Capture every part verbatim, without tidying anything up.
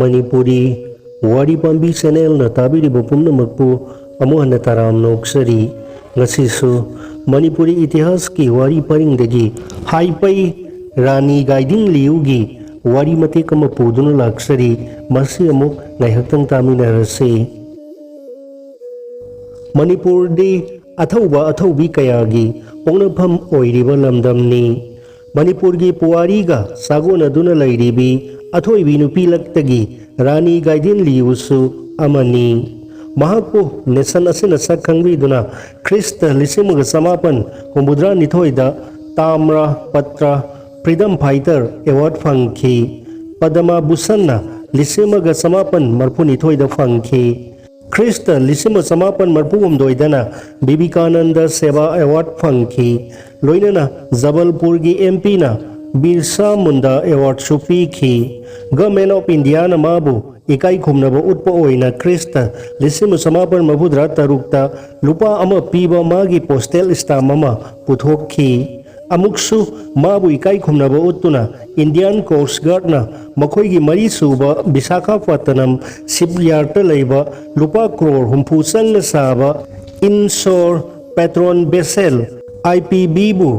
ꯃꯅꯤꯄꯨꯔꯤ ꯋꯥꯔꯤ ꯄꯥꯝꯕꯤ ꯆꯦꯅꯦꯜꯅ ꯇꯥꯕꯤꯔꯤꯕ ꯄꯨꯝꯅꯃꯛꯄꯨ ꯑꯃꯨꯛ ꯍꯟꯅ ꯇꯔꯥꯝꯅ ꯑꯣꯛꯆꯔꯤ꯫ ꯉꯁꯤꯁꯨ ꯃꯅꯤꯄꯨꯔꯤ ꯏꯇꯤꯍꯥꯁꯀꯤ ꯋꯥꯔꯤ ꯄꯔꯤꯡꯗꯒꯤ ꯍꯥꯏꯄꯩ ꯔꯥꯅꯤ ꯒꯥꯏꯗꯤꯟ ꯂꯤꯌꯨꯒꯤ ꯋꯥꯔꯤ ꯃꯇꯦꯛ ꯑꯃ ꯄꯨꯗꯨꯅ ꯂꯥꯛꯆꯔꯤ꯫ ꯃꯁꯤ ꯑꯃꯨꯛ ꯉꯥꯏꯍꯥꯛꯇꯪ ꯇꯥꯃꯤꯟꯅꯔꯁꯤ꯫ ꯃꯅꯤꯄꯨꯔꯗꯤ ꯑꯊꯧꯕ ꯑꯊꯧꯕꯤ ꯀꯌꯥꯒꯤ ꯄꯣꯛꯅꯐꯝ ꯑꯣꯏꯔꯤꯕ ꯂꯝꯗꯝꯅꯤ꯫ ꯃꯅꯤꯄꯨꯔꯒꯤ ꯄꯨꯋꯥꯔꯤꯒ ꯁꯥꯒꯣꯟꯅꯗꯨꯅ ꯂꯩꯔꯤꯕꯤ ꯑꯊꯣꯏꯕꯤ ꯅꯨꯄꯤ ꯂꯛꯇꯒꯤ ꯔꯥꯅꯤ ꯒꯥꯏꯗꯤꯟ ꯂꯤꯌꯨꯁꯨ ꯑꯃꯅꯤ꯫ ꯃꯍꯥꯛꯄꯨ ꯅꯦꯁꯟ ꯑꯁꯤꯅ ꯁꯛ ꯈꯪꯕꯤꯗꯨꯅ ꯈ꯭ꯔꯤꯁꯇ ꯂꯤꯁꯤꯡ ꯑꯃꯒ ꯆꯃꯥꯄꯟ ꯍꯨꯝꯐꯨꯇꯔꯥ ꯅꯤꯊꯣꯏꯗ ꯇꯥꯝꯔ ꯄꯇ꯭ꯔ ꯐ꯭ꯔꯤꯗꯝ ꯐꯥꯏꯇꯔ ꯑꯦꯋꯥꯔꯗ ꯐꯪꯈꯤ꯫ ꯄꯗꯃ ꯚꯨꯁꯟꯅ ꯂꯤꯁꯤꯡ ꯑꯃꯒ ꯆꯃꯥꯄꯟ ꯃꯔꯤꯐꯨꯅꯤꯊꯣꯏꯗ ꯐꯪꯈꯤ꯫ ꯈ꯭ꯔꯤꯁꯇ ꯂꯤꯁꯤꯡ ꯑꯃ ꯆꯃꯥꯄꯟ ꯃꯔꯤꯐꯨꯍꯨꯝꯗꯣꯏꯗꯅ ꯕꯤꯕꯤꯀꯥꯅꯟꯗ ꯁꯦꯕꯥ ꯑꯦꯋꯥꯔꯗ ꯐꯪꯈꯤ꯫ ꯂꯣꯏꯅꯅ ꯖꯕꯜꯄꯨꯔꯒꯤ ꯑꯦꯝ ꯄꯤꯅ ꯕꯤꯔꯁꯥ ꯃꯨꯟꯗꯥ ꯑꯦꯋꯥꯔꯗꯁꯨ ꯄꯤꯈꯤ꯫ ꯒꯚꯔꯟꯃꯦꯟꯠ ꯑꯣꯐ ꯏꯟꯗꯤꯌꯥꯅ ꯃꯥꯕꯨ ꯏꯀꯥꯏ ꯈꯨꯝꯅꯕ ꯎꯠꯄ ꯑꯣꯏꯅ ꯈ꯭ꯔꯤꯁꯇ ꯂꯤꯁꯤꯡ ꯑꯃ ꯆꯃꯥꯄꯟ ꯃꯔꯤꯐꯨꯇꯔꯥ ꯇꯔꯨꯛꯇ ꯂꯨꯄꯥ ꯑꯃ ꯄꯤꯕ ꯃꯥꯒꯤ ꯄꯣꯁꯇꯦꯜ ꯁ꯭ꯇꯥꯝꯞ ꯑꯃ ꯄꯨꯊꯣꯛꯈꯤ꯫ ꯑꯃꯨꯛꯁꯨ ꯃꯥꯕꯨ ꯏꯀꯥꯏ ꯈꯨꯝꯅꯕ ꯎꯠꯇꯨꯅ ꯏꯟꯗꯤꯌꯥꯟ ꯀꯣꯁ꯭ꯠ ꯒꯥꯔꯗꯅ ꯃꯈꯣꯏꯒꯤ ꯃꯔꯤꯁꯨꯕ ꯕꯤꯁꯥꯈꯥꯄꯠꯇꯅꯝ ꯁꯤꯞꯌꯥꯔꯗꯇ ꯂꯩꯕ ꯂꯨꯄꯥ ꯀ꯭ꯔꯣꯔ ꯍꯨꯝꯐꯨ ꯆꯪꯅ ꯁꯥꯕ ꯏꯟꯁꯣꯔ ꯄꯦꯇ꯭ꯔꯣꯟ vessel, I P ꯚꯤꯕꯨ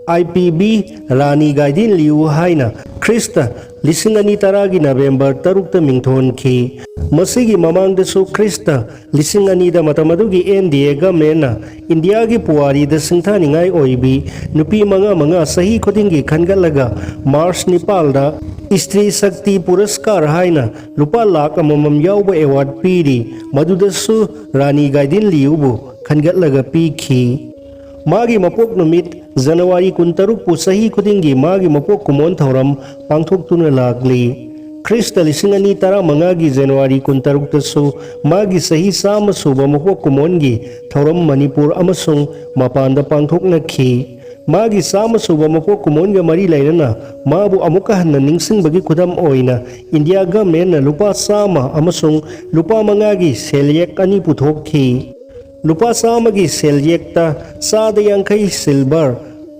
I P V ꯔꯥꯅꯤ ꯒꯥꯏꯗꯤꯟ ꯂꯤꯌꯨ ꯍꯥꯏꯅ ꯈ꯭ꯔꯤꯁꯇ ꯂꯤꯁꯤꯡ ꯑꯅꯤ ꯇꯔꯥꯒꯤ ꯅꯕꯦꯝꯕꯔ ꯇꯔꯨꯛꯇ ꯃꯤꯡꯊꯣꯟꯈꯤ꯫ ꯃꯁꯤꯒꯤ ꯃꯃꯥꯡꯗꯁꯨ ꯈ꯭ꯔꯤꯁꯇ ꯂꯤꯁꯤꯡ ꯑꯅꯤꯗ ꯃꯇꯝ ꯑꯗꯨꯒꯤ ꯑꯦꯟ ꯗꯤ ꯑꯦ ꯒꯚꯔꯟꯃꯦꯟꯠꯅ ꯏꯟꯗꯤꯌꯥꯒꯤ ꯄꯨꯋꯥꯔꯤꯗ ꯁꯤꯡꯊꯥꯅꯤꯡꯉꯥꯏ ꯑꯣꯏꯕꯤ ꯅꯨꯄꯤ ꯃꯉꯥ ꯃꯉꯥ ꯆꯍꯤ ꯈꯨꯗꯤꯡꯒꯤ ꯈꯟꯒꯠꯂꯒ ꯃꯥꯔꯆ ꯅꯤꯄꯥꯜꯗ ꯏꯁꯇ꯭ꯔꯤ ꯁꯛꯇꯤ ꯄꯨꯔꯁꯀꯥꯔ ꯍꯥꯏꯅ ꯂꯨꯄꯥ ꯂꯥꯈ ꯑꯃꯃꯝ ꯌꯥꯎꯕ ꯑꯦꯋꯥꯔꯗ ꯄꯤꯔꯤ꯫ ꯃꯗꯨꯗꯁꯨ ꯔꯥꯅꯤ ꯒꯥꯏꯗꯤꯟ ꯂꯤꯌꯨꯕꯨ ꯈꯟꯒꯠꯂꯒ ꯄꯤꯈꯤ꯫ ꯃꯥꯒꯤ ꯃꯄꯣꯛ ꯅꯨꯃꯤꯠ ꯖꯅꯋꯥꯔꯤ ꯀꯨꯟꯇꯔꯨꯛꯄꯨ ꯆꯍꯤ ꯈꯨꯗꯤꯡꯒꯤ ꯃꯥꯒꯤ ꯃꯄꯣꯛ ꯀꯨꯝꯑꯣꯟ ꯊꯧꯔꯝ ꯄꯥꯡꯊꯣꯛꯇꯨꯅ ꯂꯥꯛꯂꯤ꯫ ꯈ꯭ꯔꯤꯁꯇ ꯂꯤꯁꯤꯡ ꯑꯅꯤ ꯇꯔꯥꯃꯉꯥꯒꯤ ꯖꯅꯋꯥꯔꯤ ꯀꯨꯟꯇꯔꯨꯛꯇꯁꯨ ꯃꯥꯒꯤ ꯆꯍꯤ ꯆꯥꯝꯃ ꯁꯨꯕ ꯃꯄꯣꯛ ꯀꯨꯝꯑꯣꯟꯒꯤ ꯊꯧꯔꯝ ꯃꯅꯤꯄꯨꯔ ꯑꯃꯁꯨꯡ ꯃꯄꯥꯟꯗ ꯄꯥꯡꯊꯣꯛꯅꯈꯤ꯫ ꯃꯥꯒꯤ ꯆꯥꯝꯃ ꯁꯨꯕ ꯃꯄꯣꯛ ꯀꯨꯝꯑꯣꯟꯒ ꯃꯔꯤ ꯂꯩꯅꯅ ꯃꯥꯕꯨ ꯑꯃꯨꯛꯀ ꯍꯟꯅ ꯅꯤꯡꯁꯤꯡꯕꯒꯤ ꯈꯨꯗꯝ ꯑꯣꯏꯅ ꯏꯟꯗꯤꯌꯥ ꯒꯚꯔꯟꯃꯦꯟꯠꯅ ꯂꯨꯄꯥ ꯆꯥꯝꯃ ꯑꯃꯁꯨꯡ ꯂꯨꯄꯥ ꯃꯉꯥꯒꯤ ꯁꯦꯜꯌꯦꯛ ꯑꯅꯤ ꯄꯨꯊꯣꯛꯈꯤ꯫ ꯂꯨꯄꯥ ꯆꯥꯝꯃꯒꯤ ꯁꯦꯜꯌꯦꯛꯇ ꯆꯥꯗ ꯌꯥꯡꯈꯩ ꯁꯤꯜꯚꯔ,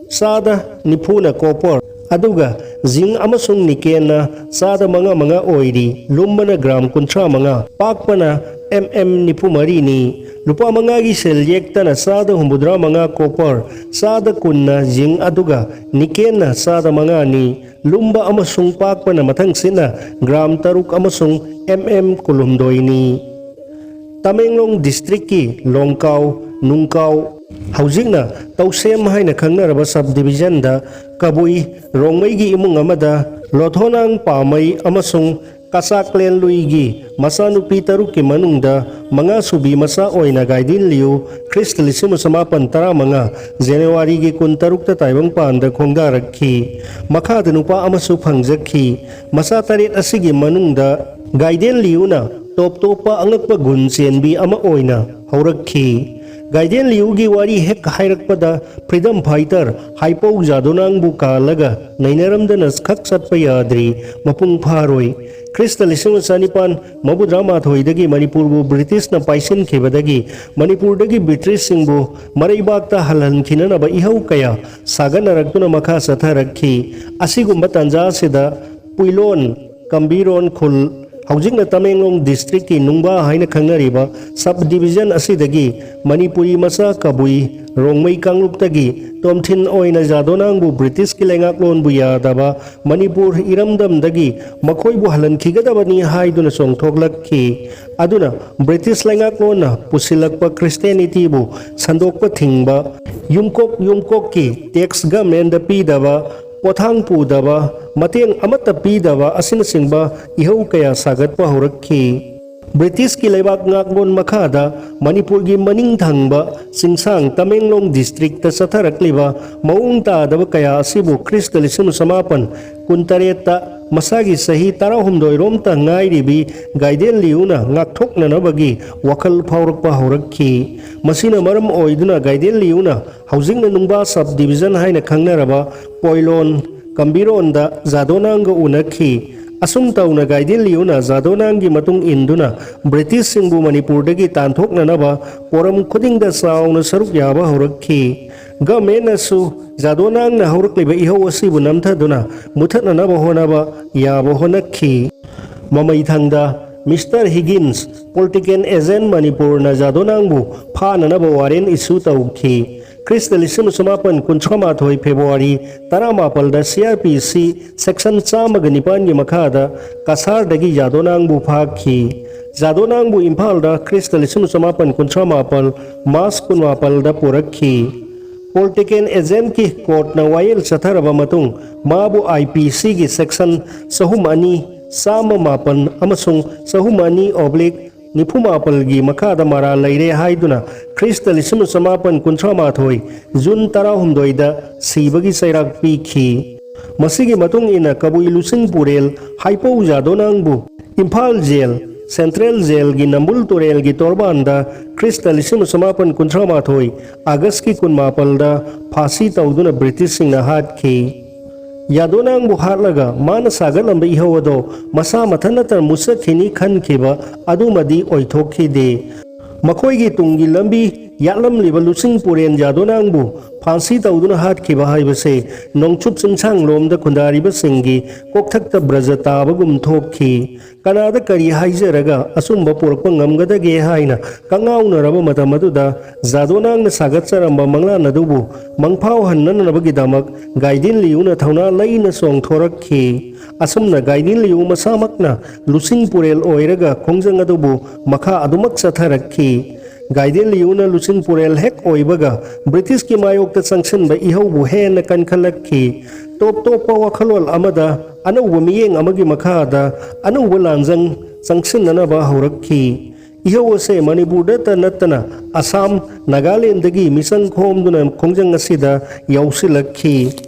ꯆꯥꯗ ꯅꯤꯐꯨꯅ ꯀꯣꯄꯔ, ꯑꯗꯨꯒ ꯖꯤꯡ ꯑꯃꯁꯨꯡ ꯅꯤꯀꯦꯟꯅ ꯆꯥꯗ ꯃꯉꯥ ꯃꯉꯥ ꯑꯣꯏꯔꯤ꯫ ꯂꯨꯝꯕꯅ ꯒ꯭ꯔꯥꯝ ꯀꯨꯟꯊ꯭ꯔꯥ ꯃꯉꯥ, ꯄꯥꯛꯄꯅ ꯑꯦꯝ ꯑꯦꯝ ꯅꯤꯐꯨ ꯃꯔꯤꯅꯤ꯫ ꯂꯨꯄꯥ ꯃꯉꯥꯒꯤ ꯁꯦꯜ ꯌꯦꯛꯇꯅ ꯆꯥꯗ ꯍꯨꯝꯐꯨꯇꯔꯥ ꯃꯉꯥ ꯀꯣꯄꯔ, ꯆꯥꯗ ꯀꯨꯟꯅ ꯖꯤꯡ, ꯑꯗꯨꯒ ꯅꯤꯀꯦꯟꯅ ꯆꯥꯗ ꯃꯉꯥꯅꯤ꯫ ꯂꯨꯝꯕ ꯑꯃꯁꯨꯡ ꯄꯥꯛꯄꯅ ꯃꯊꯪꯁꯤꯠꯅ ꯒ꯭ꯔꯥꯝ ꯇꯔꯨꯛ ꯑꯃꯁꯨꯡ ꯑꯦꯝ ꯑꯦꯝ ꯀꯨꯟꯍꯨꯝꯗꯣꯏꯅꯤ꯫ ꯇꯃꯦꯡꯂꯣꯡ ꯗꯤꯁꯇ꯭ꯔꯤꯛꯀꯤ ꯂꯣꯡꯀꯥꯎ, ꯅꯨꯡꯀꯥꯎ, ꯍꯧꯖꯤꯛꯅ ꯇꯧꯁꯦꯝ ꯍꯥꯏꯅ ꯈꯪꯅꯔꯕ ꯁꯕ ꯗꯤꯕꯤꯖꯟꯗ ꯀꯕꯨꯏ ꯔꯣꯡꯃꯩꯒꯤ ꯏꯃꯨꯡ ꯑꯃꯗ ꯂꯣꯊꯣꯅꯥꯡ ꯄꯥꯃꯩ ꯑꯃꯁꯨꯡ ꯀꯆꯥꯛꯂꯦꯟ ꯂꯨꯏꯒꯤ ꯃꯆꯥꯅꯨꯄꯤ ꯇꯔꯨꯛꯀꯤ ꯃꯅꯨꯡꯗ ꯃꯉꯥꯁꯨꯕꯤ ꯃꯆꯥ ꯑꯣꯏꯅ ꯒꯥꯏꯗꯤꯟ ꯂꯤꯌꯨ ꯈ꯭ꯔꯤꯁꯇ ꯂꯤꯁꯤꯡ ꯑꯃ ꯆꯃꯥꯄꯟ ꯇꯔꯥꯃꯉꯥ ꯖꯅꯋꯥꯔꯤꯒꯤ ꯀꯨꯟꯇꯔꯨꯛꯇ ꯇꯥꯏꯕꯪꯄꯥꯟꯗ ꯈꯣꯡꯗꯥꯔꯛꯈꯤ꯫ ꯃꯈꯥꯗ ꯅꯨꯄꯥ ꯑꯃꯁꯨ ꯐꯪꯖꯈꯤ꯫ ꯃꯆꯥ ꯇꯔꯦꯠ ꯑꯁꯤꯒꯤ ꯃꯅꯨꯡꯗ ꯒꯥꯏꯗꯦꯟ ꯂꯤꯌꯨꯅ ꯇꯣꯞ ꯇꯣꯞꯄ ꯑꯉꯛꯄ ꯒꯨꯟ ꯆꯦꯟꯕꯤ ꯑꯃ ꯑꯣꯏꯅ ꯍꯧꯔꯛꯈꯤ꯫ ꯒꯥꯏꯗꯦꯟ ꯂꯤꯌꯨꯒꯤ ꯋꯥꯔꯤ ꯍꯦꯛ ꯍꯥꯏꯔꯛꯄꯗ ꯐ꯭ꯔꯤꯗꯝ ꯐꯥꯏꯇꯔ ꯍꯥꯏꯄꯧ ꯖꯥꯗꯣꯅꯥꯡꯕꯨ ꯀꯥꯜꯂꯒ ꯅꯩꯅꯔꯝꯗꯅ ꯈꯛ ꯆꯠꯄ ꯌꯥꯗ꯭ꯔꯤ, ꯃꯄꯨꯡ ꯐꯥꯔꯣꯏ꯫ ꯈ꯭ꯔꯤꯁꯇ ꯂꯤꯁꯤꯡ ꯑꯃ ꯆꯅꯤꯄꯥꯟ ꯃꯧꯗ꯭ꯔꯥ ꯃꯥꯊꯣꯏꯗꯒꯤ ꯃꯅꯤꯄꯨꯔꯕꯨ ꯕ꯭ꯔꯤꯇꯤꯁꯅ ꯄꯥꯏꯁꯤꯟꯈꯤꯕꯗꯒꯤ ꯃꯅꯤꯄꯨꯔꯗꯒꯤ ꯕ꯭ꯔꯤꯇꯤꯁꯁꯤꯡꯕꯨ ꯃꯔꯩꯕꯥꯛꯇ ꯍꯜꯍꯟꯈꯤꯅꯅꯕ ꯏꯍꯧ ꯀꯌꯥ ꯁꯥꯒꯠꯅꯔꯛꯇꯨꯅ ꯃꯈꯥ ꯆꯠꯊꯔꯛꯈꯤ꯫ ꯑꯁꯤꯒꯨꯝꯕ ꯇꯥꯟꯖꯥ ꯑꯁꯤꯗ ꯄꯨꯏꯂꯣꯟ, ꯀꯝꯕꯤꯔꯣꯟ ꯈꯨꯜ, ꯍꯧꯖꯤꯛꯅ ꯇꯃꯦꯡꯂꯣꯡ ꯗꯤꯁꯇ꯭ꯔꯤꯛꯀꯤ ꯅꯨꯡꯕꯥ ꯍꯥꯏꯅ ꯈꯪꯅꯔꯤꯕ ꯁꯕ ꯗꯤꯕꯤꯖꯟ ꯑꯁꯤꯗꯒꯤ ꯃꯅꯤꯄꯨꯔꯤ ꯃꯆꯥ ꯀꯕꯨꯏ ꯔꯣꯡꯃꯩ ꯀꯥꯡꯂꯨꯞꯇꯒꯤ ꯇꯣꯝꯊꯤꯟ ꯑꯣꯏꯅ ꯖꯥꯗꯣꯅꯥꯡꯕꯨ ꯕ꯭ꯔꯤꯇꯤꯁꯀꯤ ꯂꯩꯉꯥꯛꯂꯣꯟꯕꯨ ꯌꯥꯗꯕ ꯃꯅꯤꯄꯨꯔ ꯏꯔꯝꯗꯝꯗꯒꯤ ꯃꯈꯣꯏꯕꯨ ꯍꯜꯍꯟꯈꯤꯒꯗꯕꯅꯤ ꯍꯥꯏꯗꯨꯅ ꯆꯣꯡꯊꯣꯛꯂꯛꯈꯤ꯫ ꯑꯗꯨꯅ ꯕ꯭ꯔꯤꯇꯤꯁ ꯂꯩꯉꯥꯛꯂꯣꯟꯅ ꯄꯨꯁꯤꯜꯂꯛꯄ ꯈ꯭ꯔꯤꯁꯇꯤꯌꯥꯅꯤꯇꯤꯕꯨ ꯁꯟꯗꯣꯛꯄ ꯊꯤꯡꯕ, ꯌꯨꯝꯀꯣꯛ ꯌꯨꯝꯀꯣꯛꯀꯤ ꯇꯦꯛꯁ ꯒꯃꯦꯟꯗ ꯄꯤꯗꯕ, ꯄꯣꯊꯥꯡ ꯄꯨꯗꯕ, ꯃꯇꯦꯡ ꯑꯃꯠꯇ ꯄꯤꯗꯕ ꯑꯁꯤꯅꯆꯤꯡꯕ ꯏꯍꯧ ꯀꯌꯥ ꯁꯥꯒꯠꯄ ꯍꯧꯔꯛꯈꯤ꯫ ꯕ꯭ꯔꯤꯇꯤꯁꯀꯤ ꯂꯩꯕꯥꯛ ꯉꯥꯛꯂꯣꯟ ꯃꯈꯥꯗ ꯃꯅꯤꯄꯨꯔꯒꯤ ꯃꯅꯤꯡ ꯊꯪꯕ ꯆꯤꯡꯁꯥꯡ ꯇꯃꯦꯡꯂꯣꯡ ꯗꯤꯁꯇ꯭ꯔꯤꯛꯇ ꯆꯠꯊꯔꯛꯂꯤꯕ ꯃꯑꯣꯡ ꯇꯥꯗꯕ ꯀꯌꯥ ꯑꯁꯤꯕꯨ ꯈ꯭ꯔꯤꯁꯇ ꯂꯤꯁꯤꯡ ꯑꯃ ꯆꯃꯥꯄꯟ ꯀꯨꯟꯇꯔꯦꯠꯇ ꯃꯁꯥꯒꯤ ꯆꯍꯤ ꯇꯔꯥꯍꯨꯝꯗꯣꯏꯔꯣꯝꯇ ꯉꯥꯏꯔꯤꯕꯤ ꯒꯥꯏꯗꯦꯟ ꯂꯤꯌꯨꯅ ꯉꯥꯛꯊꯣꯛꯅꯅꯕꯒꯤ ꯋꯥꯈꯜ ꯐꯥꯎꯔꯛꯄ ꯍꯧꯔꯛꯈꯤ꯫ ꯃꯁꯤꯅ ꯃꯔꯝ ꯑꯣꯏꯗꯨꯅ ꯒꯥꯏꯗꯦꯟ ꯂꯤꯌꯨꯅ ꯍꯧꯖꯤꯛꯅ ꯅꯨꯡꯕꯥ ꯁꯕ ꯗꯤꯕꯤꯖꯟ ꯍꯥꯏꯅ ꯈꯪꯅꯔꯕ ꯄꯣꯏꯂꯣꯟ, ꯀꯝꯕꯤꯔꯣꯟꯗ ꯖꯥꯗꯣꯅꯥꯡꯒ ꯎꯅꯈꯤ꯫ ꯑꯁꯨꯝ ꯇꯧꯅ ꯒꯥꯏꯗꯦꯟ ꯂꯤꯌꯨꯅ ꯖꯥꯗꯣꯅꯥꯡꯒꯤ ꯃꯇꯨꯡ ꯏꯟꯗꯨꯅ ꯕ꯭ꯔꯤꯇꯤꯁꯁꯤꯡꯕꯨ ꯃꯅꯤꯄꯨꯔꯗꯒꯤ ꯇꯥꯟꯊꯣꯛꯅꯅꯕ ꯄꯣꯔꯝ ꯈꯨꯗꯤꯡꯗ ꯆꯥꯎꯅ ꯁꯔꯨꯛ ꯌꯥꯕ ꯍꯧꯔꯛꯈꯤ꯫ ꯒꯃꯦꯟꯅꯁꯨ ꯖꯥꯗꯣꯅꯥꯡꯅ ꯍꯧꯔꯛꯂꯤꯕ ꯏꯍꯧ ꯑꯁꯤꯕꯨ ꯅꯝꯊꯗꯨꯅ ꯃꯨꯊꯠꯅꯅꯕ ꯍꯣꯠꯅꯕ ꯌꯥꯕ ꯍꯣꯠꯅꯈꯤ꯫ ꯃꯃꯩꯊꯪꯗ ꯃꯤꯁꯇꯔ ꯍꯤꯒꯤꯟꯁ ꯄꯣꯂꯤꯇꯤꯀꯦꯜ ꯑꯦꯖꯦꯟ ꯃꯅꯤꯄꯨꯔꯅ ꯖꯥꯗꯣꯅꯥꯡꯕꯨ ꯐꯥꯅꯅꯕ ꯋꯥꯔꯦꯟ ꯏꯁꯨ ꯇꯧꯈꯤ꯫ ꯈ꯭ꯔꯤꯁꯇ ꯂꯤꯁꯤꯡ ꯑꯃ ꯆꯃꯥꯄꯟ ꯀꯨꯟꯊ꯭ꯥ ꯃꯥꯊꯣꯏ ꯐꯦꯕ꯭ꯔꯨꯋꯥꯔꯤ ꯇꯔꯥꯃꯥꯄꯜꯗ ꯁꯤ ꯑꯥꯔ ꯄꯤ ꯁꯤ ꯁꯦꯛꯁꯟ ꯆꯥꯝꯃꯒ ꯅꯤꯄꯥꯟꯒꯤ ꯃꯈꯥꯗ ꯀꯁꯥꯔꯗꯒꯤ ꯖꯥꯗꯣꯅꯥꯡꯕꯨ ꯐꯥꯈꯤ꯫ ꯖꯥꯗꯣꯅꯥꯡꯕꯨ ꯏꯝꯐꯥꯜꯗ ꯈ꯭ꯔꯤꯁꯇ ꯂꯤꯁꯤꯡ ꯑꯃ ꯆꯃꯥꯄꯟ ꯀꯨꯟꯊ꯭ꯔꯥ ꯃꯥꯄꯜ ꯃꯥꯔꯆ ꯀꯨꯟꯃꯥꯄꯜꯗ ꯄꯨꯔꯛꯈꯤ꯫ ꯄꯣꯂꯤꯇꯤꯀꯦꯜ ꯑꯦꯖꯦꯟꯠꯀꯤ ꯀꯣꯔꯠꯅ ꯋꯥꯌꯦꯜ ꯆꯠꯊꯔꯕ ꯃꯇꯨꯡ ꯃꯥꯕꯨ ꯑꯥꯏ ꯄꯤ ꯁꯤꯒꯤ ꯁꯦꯛꯁꯟ ꯆꯍꯨꯝ ꯑꯅꯤ, ꯆꯥꯝꯃ ꯃꯥꯄꯟ ꯑꯃꯁꯨꯡ ꯆꯍꯨꯝ ꯑꯅꯤ ꯑꯣꯕ꯭ꯂꯤꯛ ꯅꯤꯐꯨ ꯃꯥꯄꯜꯒꯤ ꯃꯈꯥꯗ ꯃꯔꯥꯜ ꯂꯩꯔꯦ ꯍꯥꯏꯗꯨꯅ ꯈ꯭ꯔꯤꯁꯇ ꯂꯤꯁꯤꯡ ꯑꯃ ꯆꯃꯥꯄꯟ ꯀꯨꯟꯊ꯭ꯔꯥ ꯃꯥꯊꯣꯏ ꯖꯨꯟ ꯇꯔꯥꯍꯨꯝꯗꯣꯏꯗ ꯁꯤꯕꯒꯤ ꯆꯩꯔꯥꯛ ꯄꯤꯈꯤ꯫ ꯃꯁꯤꯒꯤ ꯃꯇꯨꯡ ꯏꯟꯅ ꯀꯕꯨꯏ ꯂꯨꯆꯤꯡ ꯄꯨꯔꯦꯜ ꯍꯥꯏꯄꯧ ꯖꯥꯗꯣꯅꯥꯡꯕꯨ ꯏꯝꯐꯥꯜ ꯖꯦꯜ, ꯁꯦꯟꯇ꯭ꯔꯦꯜ ꯖꯦꯜꯒꯤ ꯅꯝꯕꯨꯜ ꯇꯨꯔꯦꯜꯒꯤ ꯇꯣꯔꯕꯥꯟꯗ ꯈ꯭ꯔꯤꯁꯇ ꯂꯤꯁꯤꯡ ꯑꯃ ꯆꯃꯥꯄꯟ ꯀꯨꯟꯊ꯭ꯔꯥ ꯃꯥꯊꯣꯏ ꯑꯥꯒꯁꯀꯤ ꯀꯨꯟꯃꯥꯄꯜꯗ ꯐꯥꯁꯤ ꯇꯧꯗꯨꯅ ꯕ꯭ꯔꯤꯇꯤꯁꯁꯤꯡꯅ ꯍꯥꯠꯈꯤ꯫ ꯌꯥꯗꯣꯅꯥꯡꯕꯨ ꯍꯥꯠꯂꯒ ꯃꯥꯅ ꯁꯥꯒꯠꯂꯝꯕ ꯏꯍꯧ ꯑꯗꯣ ꯃꯁꯥ ꯃꯊꯟꯇ ꯃꯨꯠꯆꯈꯤꯅꯤ ꯈꯟꯈꯤꯕ ꯑꯗꯨꯃꯗꯤ ꯑꯣꯏꯊꯣꯛꯈꯤꯗꯦ꯫ ꯃꯈꯣꯏꯒꯤ ꯇꯨꯡꯒꯤ ꯂꯝꯕꯤ ꯌꯥꯠꯂꯝꯂꯤꯕ ꯂꯨꯆꯤꯡ ꯄꯨꯔꯦꯟ ꯌꯥꯗꯣꯅꯥꯡꯕꯨ ꯐꯥꯁꯤ ꯇꯧꯗꯨꯅ ꯍꯥꯠꯈꯤꯕ ꯍꯥꯏꯕꯁꯦ ꯅꯣꯡꯆꯨꯞ ꯆꯤꯡꯁꯥꯡꯂꯣꯝꯗ ꯈꯨꯟꯗꯥꯔꯤꯕꯁꯤꯡꯒꯤ ꯀꯣꯛꯊꯛꯇ ꯕ꯭ꯔꯖ ꯇꯥꯕꯒꯨꯝ ꯊꯣꯛꯈꯤ꯫ ꯀꯅꯥꯗ ꯀꯔꯤ ꯍꯥꯏꯖꯔꯒ ꯑꯆꯨꯝꯕ ꯄꯨꯔꯛꯄ ꯉꯝꯒꯗꯒꯦ ꯍꯥꯏꯅ ꯀꯉꯥꯎꯅꯔꯕ ꯃꯇꯝ ꯑꯗꯨꯗ ꯖꯥꯗꯣꯅꯥꯡꯅ ꯁꯥꯒꯠꯆꯔꯝꯕ ꯃꯪꯂꯥꯟ ꯑꯗꯨꯕꯨ ꯃꯪꯐꯥꯎꯍꯟꯅꯅꯕꯒꯤꯗꯃꯛ ꯒꯥꯏꯗꯤꯟ ꯂꯤꯌꯨꯅ ꯊꯧꯅꯥ ꯂꯩꯅ ꯆꯣꯡꯊꯣꯔꯛꯈꯤ꯫ ꯑꯁꯨꯝꯅ ꯒꯥꯏꯗꯤꯟ ꯂꯤꯌꯨ ꯃꯁꯥꯃꯛꯅ ꯂꯨꯆꯤꯡ ꯄꯨꯔꯦꯜ ꯑꯣꯏꯔꯒ ꯈꯣꯡꯖꯪ ꯑꯗꯨꯕꯨ ꯃꯈꯥ ꯑꯗꯨꯃꯛ ꯆꯠꯊꯔꯛꯈꯤ꯫ ꯒꯥꯏꯗꯤꯟ ꯂꯤꯌꯨꯅ ꯂꯨꯆꯤꯡ ꯄꯨꯔꯦꯜ ꯍꯦꯛ ꯑꯣꯏꯕꯒ ꯕ꯭ꯔꯤꯇꯤꯁꯀꯤ ꯃꯥꯌꯣꯛꯇ ꯆꯪꯁꯤꯟꯕ ꯏꯍꯧꯕꯨ ꯍꯦꯟꯅ ꯀꯟꯈꯠꯂꯛꯈꯤ꯫ ꯇꯣꯞ ꯇꯣꯞꯄ ꯋꯥꯈꯜꯂꯣꯟ ꯑꯃꯗ ꯑꯅꯧꯕ ꯃꯤꯠꯌꯦꯡ ꯑꯃꯒꯤ ꯃꯈꯥꯗ ꯑꯅꯧꯕ ꯂꯥꯟꯖꯪ ꯆꯪꯁꯤꯟꯅꯅꯕ ꯍꯧꯔꯛꯈꯤ꯫ ꯏꯍꯧ ꯑꯁꯦ ꯃꯅꯤꯄꯨꯔꯗꯇ ꯅꯠꯇꯅ ꯑꯁꯥꯝ, ꯅꯥꯒꯥꯂꯦꯟꯗꯒꯤ ꯃꯤꯆꯪ ꯈꯣꯝꯗꯨꯅ ꯈꯣꯡꯖꯪ ꯑꯁꯤꯗ ꯌꯥꯎꯁꯤꯜꯂꯛꯈꯤ꯫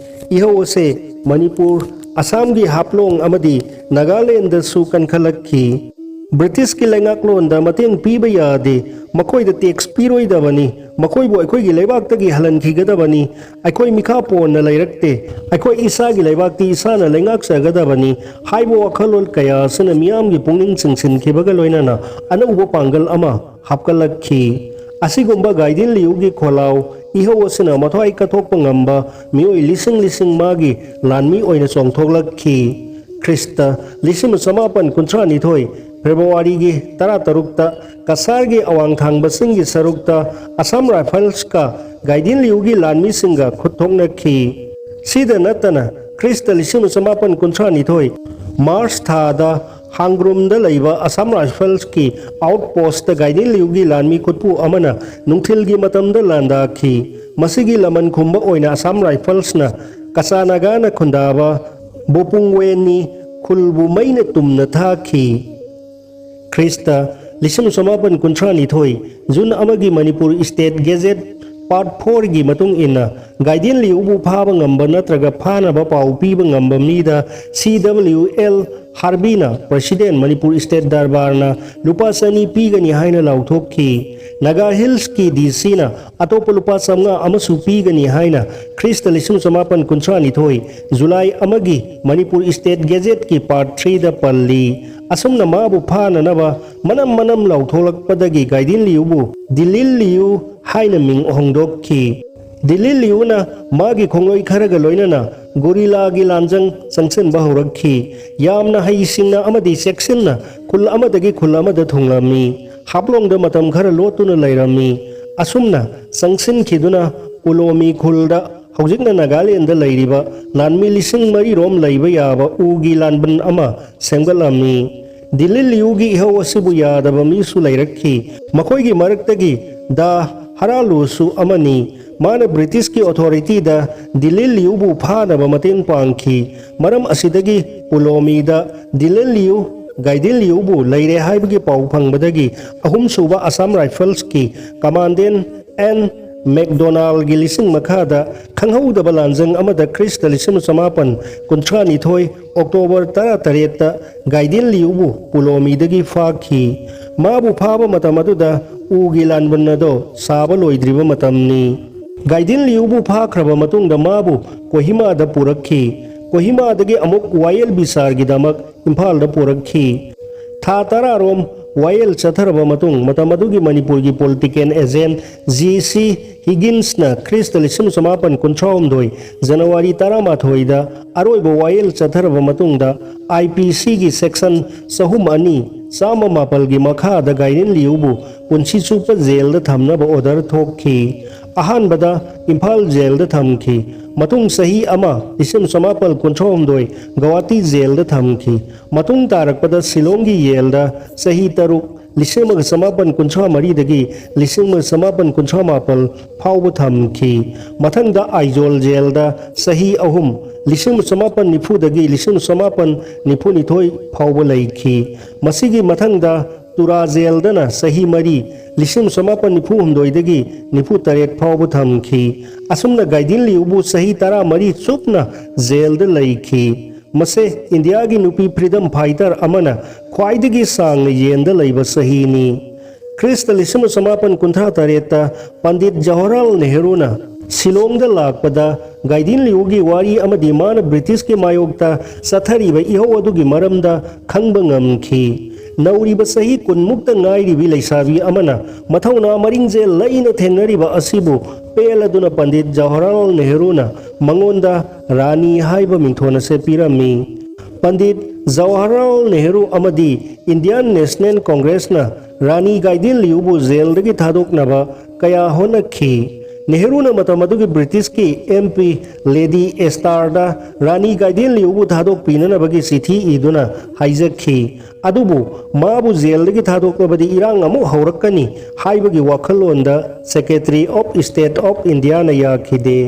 ꯏꯍꯧ ꯑꯁꯦ ꯃꯅꯤꯄꯨꯔ, ꯑꯁꯥꯝꯒꯤ ꯍꯥꯐꯂꯣꯡ ꯑꯃꯗꯤ ꯅꯥꯒꯥꯂꯦꯟꯗꯁꯨ ꯀꯟꯈꯠꯂꯛꯈꯤ꯫ ꯕ꯭ꯔꯤꯇꯤꯁꯀꯤ ꯂꯩꯉꯥꯛꯂꯣꯟꯗ ꯃꯇꯦꯡ ꯄꯤꯕ ꯌꯥꯗꯦ, ꯃꯈꯣꯏꯗ ꯇꯦꯛꯁ ꯄꯤꯔꯣꯏꯗꯕꯅꯤ, ꯃꯈꯣꯏꯕꯨ ꯑꯩꯈꯣꯏꯒꯤ ꯂꯩꯕꯥꯛꯇꯒꯤ ꯍꯜꯍꯟꯈꯤꯒꯗꯕꯅꯤ, ꯑꯩꯈꯣꯏ ꯃꯤꯈꯥ ꯄꯣꯟꯅ ꯂꯩꯔꯛꯇꯦ, ꯑꯩꯈꯣꯏ ꯏꯁꯥꯒꯤ ꯂꯩꯕꯥꯛꯇꯤ ꯏꯁꯥꯅ ꯂꯩꯉꯥꯛꯆꯒꯗꯕꯅꯤ ꯍꯥꯏꯕ ꯋꯥꯈꯜꯂꯣꯟ ꯀꯌꯥ ꯑꯁꯤꯅ ꯃꯤꯌꯥꯝꯒꯤ ꯄꯨꯛꯅꯤꯡ ꯆꯤꯡꯁꯤꯟꯈꯤꯕꯒ ꯂꯣꯏꯅꯅ ꯑꯅꯧꯕ ꯄꯥꯡꯒꯜ ꯑꯃ ꯍꯥꯞꯀꯠꯂꯛꯈꯤ꯫ ꯑꯁꯤꯒꯨꯝꯕ ꯒꯥꯏꯗꯤꯟ ꯂꯤꯌꯨꯒꯤ ꯈꯣꯜꯂꯥꯎ ꯏꯍꯧ ꯑꯁꯤꯅ ꯃꯊ꯭ꯋꯥꯏ ꯀꯠꯊꯣꯛꯄ ꯉꯝꯕ ꯃꯤꯑꯣꯏ ꯂꯤꯁꯤꯡ ꯂꯤꯁꯤꯡ ꯃꯥꯒꯤ ꯂꯥꯟꯃꯤ ꯑꯣꯏꯅ ꯆꯣꯡꯊꯣꯛꯂꯛꯈꯤ꯫ ꯈ꯭ꯔꯤꯁꯇ ꯂꯤꯁꯤꯡ ꯑꯃ ꯆꯃꯥꯄꯟ ꯀꯨꯟꯊ꯭ꯔꯥ ꯅꯤꯊꯣꯏ ꯐꯦꯕ꯭ꯔꯨꯋꯥꯔꯤꯒꯤ ꯇꯔꯥꯇꯔꯨꯛꯇ ꯀꯁꯥꯔꯒꯤ ꯑꯋꯥꯡ ꯊꯪꯕꯁꯤꯡꯒꯤ ꯁꯔꯨꯛꯇ ꯑꯁꯥꯝ ꯔꯥꯏꯐꯜꯁꯀ ꯒꯥꯏꯗꯤꯟ ꯂꯤꯌꯨꯒꯤ ꯂꯥꯟꯃꯤꯁꯤꯡꯒ ꯈꯨꯠ ꯊꯣꯛꯅꯈꯤ꯫ ꯁꯤꯗ ꯅꯠꯇꯅ ꯈ꯭ꯔꯤꯁꯇ ꯂꯤꯁꯤꯡ ꯑꯃ ꯆꯃꯥꯄꯟ ꯀꯨꯟꯊ꯭ꯔꯥ ꯅꯤꯊꯣꯏ ꯃꯥꯔꯆ ꯊꯥꯗ ꯍꯥꯡꯒ꯭ꯔꯨꯝꯗ ꯂꯩꯕ ꯑꯁꯥꯝ ꯔꯥꯏꯐꯜꯁꯀꯤ ꯑꯥꯎꯠ ꯄꯣꯁꯇ ꯒꯥꯏꯗꯤꯟ ꯂꯤꯌꯨꯒꯤ ꯂꯥꯟꯃꯤ ꯈꯨꯠꯄꯨ ꯑꯃꯅ ꯅꯨꯡꯊꯤꯜꯒꯤ ꯃꯇꯝꯗ ꯂꯥꯟꯗꯥꯈꯤ꯫ ꯃꯁꯤꯒꯤ ꯂꯃꯟ ꯈꯨꯝꯕ ꯑꯣꯏꯅ ꯑꯁꯥꯝ ꯔꯥꯏꯐꯜꯁꯅ ꯀꯆꯥ ꯅꯥꯒꯥꯅ ꯈꯨꯟꯗꯥꯕ ꯕꯣꯄꯨꯡꯋꯦꯟꯅꯤ ꯈꯨꯜꯕꯨ ꯃꯩꯅ ꯇꯨꯝꯅ ꯊꯥꯈꯤ꯫ ꯈ꯭ꯔꯤꯁꯇ ꯂꯤꯁꯤꯡ ꯆꯃꯥꯄꯟ ꯀꯨꯟꯊ꯭ꯔꯥ ꯅꯤꯊꯣꯏ ꯖꯨꯟ ꯑꯃꯒꯤ ꯃꯅꯤꯄꯨꯔ ꯏꯁꯇꯦꯠ ꯒꯦꯖꯦꯠ ꯄꯥꯔꯠ ꯐꯣꯔꯒꯤ ꯃꯇꯨꯡ ꯏꯟꯅ ꯒꯥꯏꯗꯤꯟ ꯂꯤꯌꯨꯕꯨ ꯐꯥꯕ ꯉꯝꯕ ꯅꯠꯇ꯭ꯔꯒ ꯐꯥꯅꯕ ꯄꯥꯎ ꯄꯤꯕ ꯉꯝꯕ ꯃꯤꯗ ꯁꯤ ꯗꯕ꯭ꯂꯤꯎ ꯑꯦꯜ ꯍꯥꯔꯕꯤꯅ ꯄ꯭ꯔꯁꯤꯗꯦꯟ ꯃꯅꯤꯄꯨꯔ ꯏꯁꯇꯦꯠ ꯗꯔꯕꯥꯔꯅ ꯂꯨꯄꯥ ꯆꯅꯤ ꯄꯤꯒꯅꯤ ꯍꯥꯏꯅ ꯂꯥꯎꯊꯣꯛꯈꯤ꯫ ꯅꯥꯒꯥ ꯍꯤꯜꯁꯀꯤ ꯗꯤ ꯁꯤꯅ ꯑꯇꯣꯞꯄ ꯂꯨꯄꯥ ꯆꯥꯝꯃꯉꯥ ꯑꯃꯁꯨ ꯄꯤꯒꯅꯤ ꯍꯥꯏꯅ ꯈ꯭ꯔꯤꯁꯇ ꯂꯤꯁꯤꯡ ꯆꯃꯥꯄꯟ ꯀꯨꯟꯊ꯭ꯔꯥ ꯅꯤꯊꯣꯏ ꯖꯨꯂꯥꯏ ꯑꯃꯒꯤ ꯃꯅꯤꯄꯨꯔ ꯏꯁꯇꯦꯠ ꯒꯦꯖꯦꯠꯀꯤ ꯄꯥꯔꯠ ꯊ꯭ꯔꯤꯗ ꯄꯜꯂꯤ꯫ ꯑꯁꯨꯝꯅ ꯃꯥꯕꯨ ꯐꯥꯅꯅꯕ ꯃꯅꯝ ꯃꯅꯝ ꯂꯥꯎꯊꯣꯛꯂꯛꯄꯗꯒꯤ ꯒꯥꯏꯗꯤꯟ ꯂꯤꯌꯨꯕꯨ ꯗꯤꯂꯤꯟ ꯂꯤꯌꯨ ꯍꯥꯏꯅ ꯃꯤꯡ ꯍꯣꯡꯗꯣꯛꯈꯤ꯫ ꯗꯤꯂꯤꯟ ꯂꯤꯌꯨꯅ ꯃꯥꯒꯤ ꯈꯣꯡꯂꯣꯏ ꯈꯔꯒ ꯂꯣꯏꯅꯅ ꯒꯣꯔꯤꯂꯥꯒꯤ ꯂꯥꯟꯖꯪ ꯆꯪꯁꯤꯟꯕ ꯍꯧꯔꯛꯈꯤ꯫ ꯌꯥꯝꯅ ꯍꯩꯁꯤꯡꯅ ꯑꯃꯗꯤ ꯆꯦꯛꯁꯤꯟꯅ ꯈꯨꯜ ꯑꯃꯗꯒꯤ ꯈꯨꯜ ꯑꯃꯗ ꯊꯨꯡꯂꯝꯃꯤ꯫ ꯍꯥꯞꯂꯣꯡꯗ ꯃꯇꯝ ꯈꯔ ꯂꯣꯠꯇꯨꯅ ꯂꯩꯔꯝꯃꯤ꯫ ꯑꯁꯨꯝꯅ ꯆꯪꯁꯤꯟꯈꯤꯗꯨꯅ ꯎꯂꯣꯃꯤ ꯈꯨꯜꯗ, ꯍꯧꯖꯤꯛꯅ ꯅꯥꯒꯥꯂꯦꯟꯗ ꯂꯩꯔꯤꯕ, ꯂꯥꯟꯃꯤ ꯂꯤꯁꯤꯡ ꯃꯔꯤ ꯔꯣꯝ ꯂꯩꯕ ꯌꯥꯕ ꯎꯒꯤ ꯂꯥꯟꯕꯟ ꯑꯃ ꯁꯦꯝꯒꯠꯂꯝꯃꯤ꯫ ꯗꯤꯂꯤꯟ ꯂꯤꯌꯨꯒꯤ ꯏꯍꯧ ꯑꯁꯤꯕꯨ ꯌꯥꯗꯕ ꯃꯤꯁꯨ ꯂꯩꯔꯛꯈꯤ꯫ ꯃꯈꯣꯏꯒꯤ ꯃꯔꯛꯇꯒꯤ ꯗꯥ ꯍꯔꯥꯂꯨꯁꯨ ꯑꯃꯅꯤ꯫ ꯃꯥꯅ ꯕ꯭ꯔꯤꯇꯤꯁꯀꯤ ꯑꯣꯊꯣꯔꯤꯇꯤꯗ ꯗꯤꯂꯤꯟ ꯂꯤꯌꯨꯕꯨ ꯐꯥꯅꯕ ꯃꯇꯦꯡ ꯄꯥꯡꯈꯤ꯫ ꯃꯔꯝ ꯑꯁꯤꯗꯒꯤ ꯄꯨꯂꯣꯃꯤꯗ ꯗꯤꯂꯤꯟ ꯂꯤꯌꯨ, ꯒꯥꯏꯗꯤꯟ ꯂꯤꯌꯨꯕꯨ ꯂꯩꯔꯦ ꯍꯥꯏꯕꯒꯤ ꯄꯥꯎ ꯐꯪꯕꯗꯒꯤ ꯑꯍꯨꯝꯁꯨꯕ ꯑꯁꯥꯝ ꯔꯥꯏꯐꯜꯁꯀꯤ ꯀꯃꯥꯟꯗꯦꯟ ꯑꯦꯟ ꯃꯦꯛꯗꯣꯅꯥꯜꯒꯤ ꯂꯤꯁꯤꯡ ꯃꯈꯥꯗ ꯈꯪꯍꯧꯗꯕ ꯂꯥꯟꯖꯪ ꯑꯃꯗ ꯈ꯭ꯔꯤꯁꯇ ꯂꯤꯁꯤꯡ ꯆꯃꯥꯄꯟ ꯀꯨꯟꯊ꯭ꯔꯥ ꯅꯤꯊꯣꯏ ꯑꯣꯛꯇꯣꯕꯔ ꯇꯔꯥꯇꯔꯦꯠꯇ ꯒꯥꯏꯗꯤꯟ ꯂꯤꯌꯨꯕꯨ ꯄꯨꯂꯣꯃꯤꯗꯒꯤ ꯐꯥꯈꯤ꯫ ꯃꯥꯕꯨ ꯐꯥꯕ ꯃꯇꯝ ꯑꯗꯨꯗ ꯎꯒꯤ ꯂꯥꯟꯕꯟ ꯑꯗꯣ ꯁꯥꯕ ꯂꯣꯏꯗ꯭ꯔꯤꯕ ꯃꯇꯝꯅꯤ꯫ ꯒꯥꯏꯗꯤꯟ ꯂꯤꯌꯨꯕꯨ ꯐꯥꯈ꯭ꯔꯕ ꯃꯇꯨꯡꯗ ꯃꯥꯕꯨ ꯀꯣꯍꯤꯃꯥꯗ ꯄꯨꯔꯛꯈꯤ꯫ ꯀꯣꯍꯤꯃꯥꯗꯒꯤ ꯑꯃꯨꯛ ꯋꯥꯌꯦꯜ ꯕꯤꯆꯥꯔꯒꯤꯗꯃꯛ ꯏꯝꯐꯥꯜꯗ ꯄꯨꯔꯛꯈꯤ꯫ ꯊꯥ ꯇꯔꯥꯔꯣꯝ ꯋꯥꯌꯦꯜ ꯆꯠꯊꯔꯕ ꯃꯇꯨꯡ, ꯃꯇꯝ ꯑꯗꯨꯒꯤ ꯃꯅꯤꯄꯨꯔꯒꯤ political agent G C ꯍꯤꯒꯤꯟꯁꯅ Christ ꯂꯤꯁꯤꯡ ꯆꯃꯥꯄꯟ ꯀꯨꯟꯊ꯭ꯔꯥ ꯍꯨꯝꯗꯣꯏ ꯖꯅꯋꯥꯔꯤ ꯇꯔꯥꯃꯥꯊꯣꯏꯗ ꯑꯔꯣꯏꯕ ꯋꯥꯌꯦꯜ ꯆꯠꯊꯔꯕ ꯃꯇꯨꯡꯗ, ꯑꯥꯏ ꯄꯤ ꯁꯤꯒꯤ ꯁꯦꯛꯁꯟ ꯆꯍꯨꯝ ꯑꯅꯤ, ꯆꯥꯝꯃ ꯃꯥꯄꯜꯒꯤ ꯃꯈꯥꯗ ꯒꯥꯏꯗꯤꯟ ꯂꯤꯌꯨꯕꯨ ꯄꯨꯟꯁꯤ ꯆꯨꯞꯄ ꯖꯦꯜꯗ ꯊꯝꯅꯕ ꯑꯣꯔꯗꯔ ꯊꯣꯛꯈꯤ꯫ ꯑꯍꯥꯟꯕꯗ ꯏꯝꯐꯥꯜ ꯖꯦꯜꯗ ꯊꯝꯈꯤ꯫ ꯃꯇꯨꯡ ꯆꯍꯤ ꯑꯃ, ꯂꯤꯁꯤꯡ ꯆꯃꯥꯄꯜ ꯀꯨꯟꯊ꯭ꯔꯥ ꯍꯨꯝꯗꯣꯏ ꯒꯧꯍꯥꯇꯤ ꯖꯦꯜꯗ ꯊꯝꯈꯤ꯫ ꯃꯇꯨꯡ ꯇꯥꯔꯛꯄꯗ ꯁꯤꯂꯣꯡꯒꯤ ꯖꯦꯜꯗ ꯆꯍꯤ ꯇꯔꯨꯛ, ꯂꯤꯁꯤꯡ ꯑꯃꯒ ꯆꯃꯥꯄꯟ ꯀꯨꯟꯊ꯭ꯔꯥ ꯃꯔꯤꯗꯒꯤ ꯂꯤꯁꯤꯡ ꯑꯃꯒ ꯆꯃꯥꯄꯟ ꯀꯨꯟꯊ꯭ꯔꯥ ꯃꯥꯄꯜ ꯐꯥꯎꯕ ꯊꯝꯈꯤ꯫ ꯃꯊꯪꯗ ꯑꯥꯏꯖꯣꯜ ꯖꯦꯜꯗ ꯆꯍꯤ ꯑꯍꯨꯝ, ꯂꯤꯁꯤꯡ ꯑꯃꯒ ꯆꯃꯥꯄꯟ ꯅꯤꯐꯨꯗꯒꯤ ꯂꯤꯁꯤꯡ ꯑꯃꯒ ꯆꯃꯥꯄꯟ ꯅꯤꯐꯨ ꯅꯤꯊꯣꯏ ꯐꯥꯎꯕ ꯂꯩꯈꯤ꯫ ꯃꯁꯤꯒꯤ ꯃꯊꯪꯗ ꯇꯨꯔꯥ ꯖꯦꯜꯗꯅ ꯆꯍꯤ ꯃꯔꯤ, ꯂꯤꯁꯤꯡ ꯑꯃꯒ ꯆꯃꯥꯄꯟ ꯅꯤꯐꯨ ꯍꯨꯝꯗꯣꯏꯗꯒꯤ ꯅꯤꯐꯨ ꯇꯔꯦꯠ ꯐꯥꯎꯕ ꯊꯝꯈꯤ꯫ ꯑꯁꯨꯝꯅ ꯒꯥꯏꯗꯤꯟ ꯂꯤꯌꯨꯕꯨ ꯆꯍꯤ ꯇꯔꯥꯃꯔꯤ ꯆꯨꯞꯅ ꯖꯦꯜꯗ ꯂꯩꯈꯤ꯫ ꯃꯁꯦ ꯏꯟꯗꯤꯌꯥꯒꯤ ꯅꯨꯄꯤ ꯐ꯭ꯔꯤꯗꯝ ꯐꯥꯏꯇꯔ ꯑꯃꯅ ꯈ꯭ꯋꯥꯏꯗꯒꯤ ꯁꯥꯡꯅ ꯖꯦꯜꯗ ꯂꯩꯕ ꯆꯍꯤꯅꯤ꯫ ꯈ꯭ꯔꯤꯁꯇ ꯂꯤꯁꯤꯡ ꯑꯃꯒ ꯆꯃꯥꯄꯟ ꯀꯨꯟꯊ꯭ꯔꯥ ꯇꯔꯦꯠꯇ ꯄꯟꯗꯤꯠ ꯖꯋꯥꯍꯔꯂꯥꯜ ꯅꯦꯍꯔꯨꯅ ꯁꯤꯂꯣꯡꯗ ꯂꯥꯛꯄꯗ ꯒꯥꯏꯗꯤꯟ ꯂꯤꯌꯨꯒꯤ ꯋꯥꯔꯤ ꯑꯃꯗꯤ ꯃꯥꯅ ꯕ꯭ꯔꯤꯇꯤꯁꯀꯤ ꯃꯥꯌꯣꯛꯇ ꯆꯠꯊꯔꯤꯕ ꯏꯍꯧ ꯑꯗꯨꯒꯤ ꯃꯔꯝꯗ ꯈꯪꯕ ꯉꯝꯈꯤ꯫ ꯅꯧꯔꯤꯕ ꯆꯍꯤ ꯀꯨꯟꯃꯨꯛꯇ ꯉꯥꯏꯔꯤꯕꯤ ꯂꯩꯁꯥꯕꯤ ꯑꯃꯅ ꯃꯊꯧꯅꯥ ꯃꯔꯤꯡꯖꯦꯜ ꯂꯩꯅ ꯊꯦꯡꯅꯔꯤꯕ ꯑꯁꯤꯕꯨ ꯄꯦꯜꯂꯗꯨꯅ ꯄꯟꯗꯤꯠ ꯖꯋꯥꯍꯔꯂꯥꯜ ꯅꯦꯍꯔꯨꯅ ꯃꯉꯣꯟꯗ ꯔꯥꯅꯤ ꯍꯥꯏꯕ ꯃꯤꯡꯊꯣꯟ ꯑꯁꯦ ꯄꯤꯔꯝꯃꯤ꯫ ꯄꯟꯗꯤꯠ ꯖꯋꯥꯍꯔꯂꯥꯜ ꯅꯦꯍꯔꯨ ꯑꯃꯗꯤ ꯏꯟꯗꯤꯌꯥꯟ ꯅꯦꯁꯅꯦꯜ ꯀꯣꯡꯒ꯭ꯔꯦꯁꯅ ꯔꯥꯅꯤ ꯒꯥꯏꯗꯤꯟ ꯂꯤꯌꯨꯕꯨ ꯖꯦꯜꯗꯒꯤ ꯊꯥꯗꯣꯛꯅꯕ ꯀꯌꯥ ꯍꯣꯠꯅꯈꯤ꯫ ꯅꯦꯍꯔꯨꯅ ꯃꯇꯝ ꯑꯗꯨꯒꯤ ꯕ꯭ꯔꯤꯇꯤꯁꯀꯤ ꯑꯦꯝ ꯄꯤ ꯂꯦꯗꯤ ꯑꯦꯁꯇꯥꯔꯗ ꯔꯥꯅꯤ ꯒꯥꯏꯗꯤꯟ ꯂꯤꯌꯨꯕꯨ ꯊꯥꯗꯣꯛꯄꯤꯅꯅꯕꯒꯤ ꯆꯤꯊꯤ ꯏꯗꯨꯅ ꯍꯥꯏꯖꯈꯤ꯫ ꯑꯗꯨꯕꯨ ꯃꯥꯕꯨ ꯖꯦꯜꯗꯒꯤ ꯊꯥꯗꯣꯛꯂꯕꯗꯤ ꯏꯔꯥꯡ ꯑꯃꯨꯛ ꯍꯧꯔꯛꯀꯅꯤ ꯍꯥꯏꯕꯒꯤ ꯋꯥꯈꯜꯂꯣꯟꯗ Secretary of State of Indiaꯅ ꯌꯥꯈꯤꯗꯦ꯫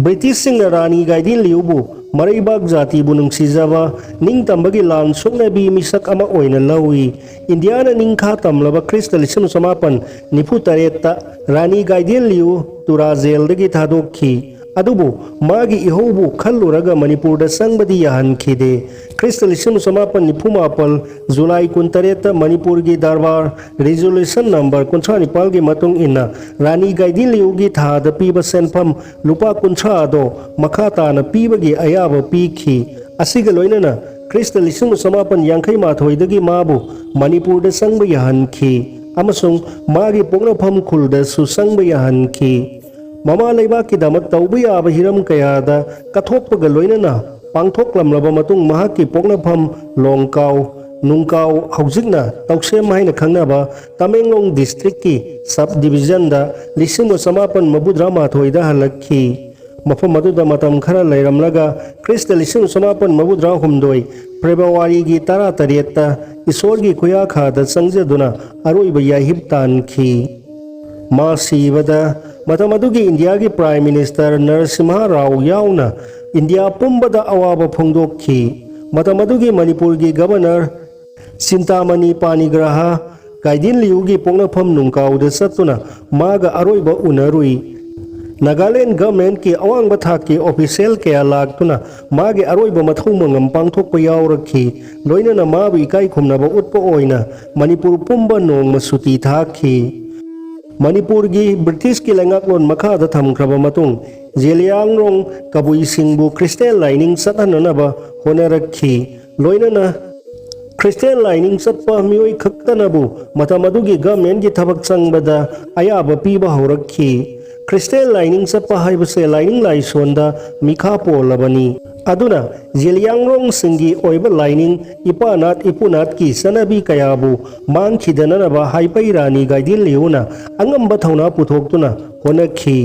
ꯕ꯭ꯔꯤꯇꯤꯁꯁꯤꯡꯅ ꯔꯥꯅꯤ ꯒꯥꯏꯗꯤꯟ ꯂꯤꯌꯨꯕꯨ ꯃꯔꯩꯕꯥꯛ ꯖꯥꯇꯤꯕꯨ ꯅꯨꯡꯁꯤꯖꯕ, ꯅꯤꯡꯇꯝꯕꯒꯤ ꯂꯥꯟ ꯁꯣꯛꯅꯕꯤ ꯃꯤꯁꯛ ꯑꯃ ꯑꯣꯏꯅ ꯂꯧꯏ꯫ ꯏꯟꯗꯤꯌꯥꯅ ꯅꯤꯡꯈꯥ ꯇꯝꯂꯕ ꯈ꯭ꯔꯤꯁꯇ ꯂꯤꯁꯤꯡ ꯆꯃꯥꯄꯟ ꯅꯤꯐꯨ ꯇꯔꯦꯠꯇ ꯔꯥꯅꯤ ꯒꯥꯏꯗꯤꯟ ꯂꯤꯌꯨ ꯇꯨꯔꯥ ꯖꯦꯜꯗꯒꯤ ꯊꯥꯗꯣꯛꯈꯤ꯫ ꯑꯗꯨꯕꯨ ꯃꯥꯒꯤ ꯏꯍꯧꯕꯨ ꯈꯜꯂꯨꯔꯒ ꯃꯅꯤꯄꯨꯔꯗ ꯆꯪꯕꯗꯤ ꯌꯥꯍꯟꯈꯤꯗꯦ꯫ ꯈ꯭ꯔꯤꯁꯇ ꯂꯤꯁꯤꯡ ꯆꯃꯥꯄꯟ ꯅꯤꯐꯨ ꯃꯥꯄꯜ ꯖꯨꯂꯥꯏ ꯀꯨꯟꯇꯔꯦꯠꯇ ꯃꯅꯤꯄꯨꯔꯒꯤ ꯗꯔꯕꯥꯔ ꯔꯤꯖꯣꯂꯨꯁꯟ ꯅꯝꯕꯔ ꯀꯨꯟꯊ꯭ꯔꯥ ꯅꯤꯄꯥꯜꯒꯤ ꯃꯇꯨꯡ ꯏꯟꯅ ꯔꯥꯅꯤ ꯒꯥꯏꯗꯤꯟ ꯂꯤꯌꯨꯒꯤ ꯊꯥꯗ ꯄꯤꯕ ꯁꯦꯟꯐꯝ ꯂꯨꯄꯥ ꯀꯨꯟꯊ꯭ꯔꯥ ꯑꯗꯣ ꯃꯈꯥ ꯇꯥꯅ ꯄꯤꯕꯒꯤ ꯑꯌꯥꯕ ꯄꯤꯈꯤ꯫ ꯑꯁꯤꯒ ꯂꯣꯏꯅꯅ ꯈ꯭ꯔꯤꯁꯇ ꯂꯤꯁꯤꯡ ꯆꯃꯥꯄꯟ ꯌꯥꯡꯈꯩ ꯃꯥꯊꯣꯏꯗꯒꯤ ꯃꯥꯕꯨ ꯃꯅꯤꯄꯨꯔꯗ ꯆꯪꯕ ꯌꯥꯍꯟꯈꯤ꯫ ꯑꯃꯁꯨꯡ ꯃꯥꯒꯤ ꯄꯣꯛꯅꯐꯝ ꯈꯨꯜꯗꯁꯨ ꯆꯪꯕ ꯌꯥꯍꯟꯈꯤ꯫ ꯃꯃꯥ ꯂꯩꯕꯥꯛꯀꯤꯗꯃꯛ ꯇꯧꯕ ꯌꯥꯕ ꯍꯤꯔꯝ ꯀꯌꯥꯗ ꯀꯠꯊꯣꯛꯄꯒ ꯂꯣꯏꯅꯅ ꯄꯥꯡꯊꯣꯛꯂꯝꯂꯕ ꯃꯇꯨꯡ, ꯃꯍꯥꯛꯀꯤ ꯄꯣꯛꯅꯐꯝ ꯂꯣꯡꯀꯥꯎ, ꯅꯨꯡꯀꯥꯎ, ꯍꯧꯖꯤꯛꯅ ꯇꯧꯁꯦꯝ ꯍꯥꯏꯅ ꯈꯪꯅꯕ ꯇꯃꯦꯡꯂꯣꯡ ꯗꯤꯁꯇ꯭ꯔꯤꯛꯀꯤ ꯁꯕ ꯗꯤꯕꯤꯖꯟꯗ ꯂꯤꯁꯤꯡ ꯑꯃ ꯆꯃꯥꯄꯟ ꯃꯧꯗ꯭ꯔꯥ ꯃꯥꯊꯣꯏꯗ ꯍꯜꯂꯛꯈꯤ꯫ ꯃꯐꯝ ꯑꯗꯨꯗ ꯃꯇꯝ ꯈꯔ ꯂꯩꯔꯝꯂꯒ, ꯈ꯭ꯔꯤꯁꯇ ꯂꯤꯁꯤꯡ ꯑꯃ ꯆꯃꯥꯄꯟ ꯃꯧꯗ꯭ꯔꯥ ꯍꯨꯝꯗꯣꯏ ꯐꯦꯕ꯭ꯔꯨꯋꯥꯔꯤꯒꯤ ꯇꯔꯥ ꯇꯔꯦꯠꯇ ꯏꯁꯣꯔꯒꯤ ꯈꯨꯌꯥꯈꯥꯗ ꯆꯪꯖꯗꯨꯅ ꯑꯔꯣꯏꯕ ꯌꯥꯏꯍꯤꯞ ꯇꯥꯟꯈꯤ꯫ ꯃꯥ ꯁꯤꯕꯗ ꯃꯇꯝ ꯑꯗꯨꯒꯤ ꯏꯟꯗꯤꯌꯥꯒꯤ ꯄ꯭ꯔꯥꯏꯝ ꯃꯤꯅꯤꯁꯇꯔ ꯅꯔꯁꯤꯝꯍ ꯔꯥꯎ ꯌꯥꯎꯅ ꯏꯟꯗꯤꯌꯥ ꯄꯨꯝꯕꯗ ꯑꯋꯥꯕ ꯐꯣꯡꯗꯣꯛꯈꯤ꯫ ꯃꯇꯝ ꯑꯗꯨꯒꯤ ꯃꯅꯤꯄꯨꯔꯒꯤ ꯒꯕꯔꯅꯔ ꯆꯤꯟꯇꯥꯃꯅꯤ ꯄꯥꯅꯤꯒ꯭ꯔꯍ ꯒꯥꯏꯗꯤꯟ ꯂꯤꯌꯨꯒꯤ ꯄꯣꯛꯅꯐꯝ ꯅꯨꯡꯀꯥꯎꯗ ꯆꯠꯇꯨꯅ ꯃꯥꯒ ꯑꯔꯣꯏꯕ ꯎꯅꯔꯨꯏ꯫ ꯅꯥꯒꯥꯂꯦꯟ ꯒꯚꯔꯟꯃꯦꯟꯠꯀꯤ ꯑꯋꯥꯡꯕ ꯊꯥꯛꯀꯤ ꯑꯣꯐꯤꯁꯤꯌꯦꯜ ꯀꯌꯥ ꯂꯥꯛꯇꯨꯅ ꯃꯥꯒꯤ ꯑꯔꯣꯏꯕ ꯃꯊꯧ ꯃꯉꯝ ꯄꯥꯡꯊꯣꯛꯄ ꯌꯥꯎꯔꯛꯈꯤ꯫ ꯂꯣꯏꯅꯅ ꯃꯥꯕꯨ ꯏꯀꯥꯏ ꯈꯨꯝꯅꯕ ꯎꯠꯄ ꯑꯣꯏꯅ ꯃꯅꯤꯄꯨꯔ ꯄꯨꯝꯕ ꯅꯣꯡꯃ ꯁꯨꯇꯤ ꯊꯥꯈꯤ꯫ ꯃꯅꯤꯄꯨꯔꯒꯤ ꯕ꯭ꯔꯤꯇꯤꯁꯀꯤ ꯂꯩꯉꯥꯛꯂꯣꯟ ꯃꯈꯥꯗ ꯊꯝꯈ꯭ꯔꯕ ꯃꯇꯨꯡ, ꯖꯦꯂꯤꯌꯥꯡꯔꯣꯡ ꯀꯕꯨꯏꯁꯤꯡꯕꯨ ꯈ꯭ꯔꯤꯁꯇꯦꯟ ꯂꯥꯏꯅꯤꯡ ꯆꯠꯍꯟꯅꯅꯕ ꯍꯣꯠꯅꯔꯛꯈꯤ꯫ ꯂꯣꯏꯅꯅ ꯈ꯭ꯔꯤꯁꯇꯦꯟ ꯂꯥꯏꯅꯤꯡ ꯆꯠꯄ ꯃꯤꯑꯣꯏ ꯈꯛꯇꯅꯕꯨ ꯃꯇꯝ ꯑꯗꯨꯒꯤ ꯒꯚꯔꯟꯃꯦꯟꯠꯀꯤ ꯊꯕꯛ ꯆꯪꯕꯗ ꯑꯌꯥꯕ ꯄꯤꯕ ꯍꯧꯔꯛꯈꯤ꯫ ꯈ꯭ꯔꯤꯁꯇꯦꯟ ꯂꯥꯏꯅꯤꯡ ꯆꯠꯄ ꯍꯥꯏꯕꯁꯦ ꯂꯥꯏꯅꯤꯡ ꯂꯥꯏꯁꯣꯟꯗ ꯃꯤꯈꯥ ꯄꯣꯜꯂꯕꯅꯤ꯫ ꯑꯗꯨꯅ ꯖꯦꯂꯤꯌꯥꯡꯔꯣꯡꯁꯤꯡꯒꯤ ꯑꯣꯏꯕ ꯂꯥꯏꯅꯤꯡ, ꯏꯄꯥꯅꯥꯠ ꯏꯄꯨꯅꯥꯠꯀꯤ ꯆꯠꯅꯕꯤ ꯀꯌꯥꯕꯨ ꯃꯥꯡꯈꯤꯗꯅꯅꯕ ꯍꯥꯏꯄꯩ ꯔꯥꯅꯤ ꯒꯥꯏꯗꯤꯟ ꯂꯤꯌꯨꯅ ꯑꯉꯝꯕ ꯊꯧꯅꯥ ꯄꯨꯊꯣꯛꯇꯨꯅ ꯍꯣꯠꯅꯈꯤ꯫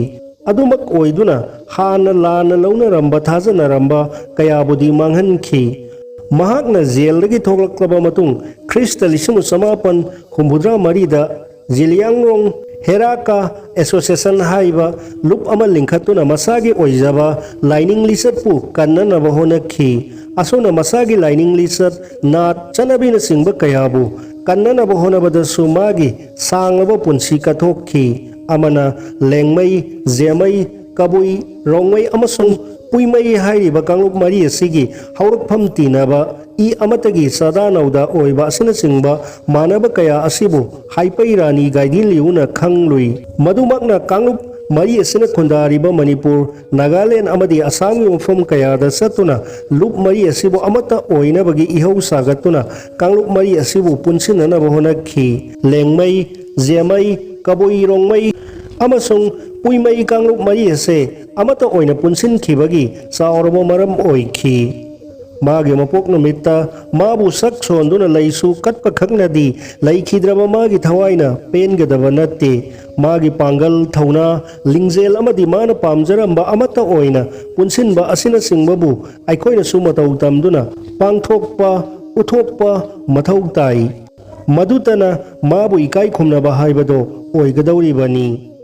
ꯑꯗꯨꯃꯛ ꯑꯣꯏꯗꯨꯅ ꯍꯥꯟꯅ ꯂꯥꯟꯅ ꯂꯧꯅꯔꯝꯕ ꯊꯥꯖꯅꯔꯝꯕ ꯀꯌꯥꯕꯨꯗꯤ ꯃꯥꯡꯍꯟꯈꯤ꯫ ꯃꯍꯥꯛꯅ ꯖꯦꯜꯗꯒꯤ ꯊꯣꯛꯂꯛꯂꯕ ꯃꯇꯨꯡ, ꯈ꯭ꯔꯤꯁꯇ ꯂꯤꯁꯤꯡ ꯑꯃ ꯆꯃꯥꯄꯟ ꯍꯨꯝꯐꯨꯇꯔꯥ ꯃꯔꯤꯗ ꯖꯤꯂꯤꯌꯥꯡꯔꯣꯡ ꯍꯦꯔꯥꯀꯥ ꯑꯦꯁꯣꯁꯤꯌꯦꯁꯟ ꯍꯥꯏꯕ ꯂꯨꯞ ꯑꯃ ꯂꯤꯡꯈꯠꯇꯨꯅ ꯃꯁꯥꯒꯤ ꯑꯣꯏꯖꯕ ꯂꯥꯏꯅꯤꯡ ꯂꯤꯆꯠꯄꯨ ꯀꯟꯅꯅꯕ ꯍꯣꯠꯅꯈꯤ꯫ ꯑꯁꯨꯝꯅ ꯃꯁꯥꯒꯤ ꯂꯥꯏꯅꯤꯡ ꯂꯤꯆꯠ, ꯅꯥꯠ, ꯆꯠꯅꯕꯤꯅꯆꯤꯡꯕ ꯀꯌꯥꯕꯨ ꯀꯟꯅꯅꯕ ꯍꯣꯠꯅꯕꯗꯁꯨ ꯃꯥꯒꯤ ꯁꯥꯡꯂꯕ ꯄꯨꯟꯁꯤ ꯀꯠꯊꯣꯛꯈꯤ꯫ ꯑꯃꯅ ꯂꯦꯡꯃꯩ, ꯖꯦꯃꯩ, ꯀꯕꯨꯏ, ꯔꯣꯡꯃꯩ ꯑꯃꯁꯨꯡ ꯄꯨꯏꯃꯩ ꯍꯥꯏꯔꯤꯕ ꯀꯥꯡꯂꯨꯞ ꯃꯔꯤ ꯑꯁꯤꯒꯤ ꯍꯧꯔꯛꯐꯝ ꯇꯤꯟꯅꯕ, ꯏ ꯑꯃꯠꯇꯒꯤ ꯆꯥꯗꯥ ꯅꯧꯗꯥ ꯑꯣꯏꯕ ꯑꯁꯤꯅꯆꯤꯡꯕ ꯃꯥꯟꯅꯕ ꯀꯌꯥ ꯑꯁꯤꯕꯨ ꯍꯥꯏꯄꯩ ꯔꯥꯅꯤ ꯒꯥꯏꯗꯤꯟ ꯂꯤꯌꯨꯅ ꯈꯪꯂꯨꯏ꯫ ꯃꯗꯨꯃꯛꯅ ꯀꯥꯡꯂꯨꯞ ꯃꯔꯤ ꯑꯁꯤꯅ ꯈꯨꯟꯗꯥꯔꯤꯕ ꯃꯅꯤꯄꯨꯔ, ꯅꯥꯒꯥꯂꯦꯟ ꯑꯃꯗꯤ ꯑꯁꯥꯝꯒꯤ ꯃꯐꯝ ꯀꯌꯥꯗ ꯆꯠꯇꯨꯅ ꯂꯨꯞ ꯃꯔꯤ ꯑꯁꯤꯕꯨ ꯑꯃꯠꯇ ꯑꯣꯏꯅꯕꯒꯤ ꯏꯍꯧ ꯁꯥꯒꯠꯇꯨꯅ ꯀꯥꯡꯂꯨꯞ ꯃꯔꯤ ꯑꯁꯤꯕꯨ ꯄꯨꯟꯁꯤꯟꯅꯅꯕ ꯍꯣꯠꯅꯈꯤ꯫ ꯂꯦꯡꯃꯩ, ꯖꯦꯃꯩ, ꯀꯕꯨꯏ ꯔꯣꯡꯃꯩ ꯑꯃꯁꯨꯡ ꯄꯨꯏꯃꯩ ꯀꯥꯡꯂꯨꯞ ꯃꯔꯤ ꯑꯁꯦ ꯑꯃꯠꯇ ꯑꯣꯏꯅ ꯄꯨꯟꯁꯤꯟꯈꯤꯕꯒꯤ ꯆꯥꯎꯔꯕ ꯃꯔꯝ ꯑꯣꯏꯈꯤ꯫ ꯃꯥꯒꯤ ꯃꯄꯣꯛ ꯅꯨꯃꯤꯠꯇ ꯃꯥꯕꯨ ꯁꯛ ꯁꯣꯟꯗꯨꯅ ꯂꯩꯁꯨ ꯀꯠꯄ ꯈꯛꯅꯗꯤ ꯂꯩꯈꯤꯗ꯭ꯔꯕ ꯃꯥꯒꯤ ꯊꯋꯥꯏꯅ ꯄꯦꯟꯒꯗꯕ ꯅꯠꯇꯦ꯫ ꯃꯥꯒꯤ ꯄꯥꯡꯒꯜ, ꯊꯧꯅꯥ, ꯂꯤꯡꯖꯦꯜ ꯑꯃꯗꯤ ꯃꯥꯅ ꯄꯥꯝꯖꯔꯝꯕ ꯑꯃꯠꯇ ꯑꯣꯏꯅ ꯄꯨꯟꯁꯤꯟꯕ ꯑꯁꯤꯅꯆꯤꯡꯕꯕꯨ ꯑꯩꯈꯣꯏꯅꯁꯨ ꯃꯇꯧ ꯇꯝꯗꯨꯅ ꯄꯥꯡꯊꯣꯛꯄ, ꯎꯠꯊꯣꯛꯄ ꯃꯊꯧ ꯇꯥꯏ꯫ ꯃꯗꯨꯇꯅ ꯃꯥꯕꯨ ꯏꯀꯥꯏ ꯈꯨꯝꯅꯕ ꯍꯥꯏꯕꯗꯣ ꯑꯣꯏꯒꯗꯧꯔꯤꯕꯅꯤ꯫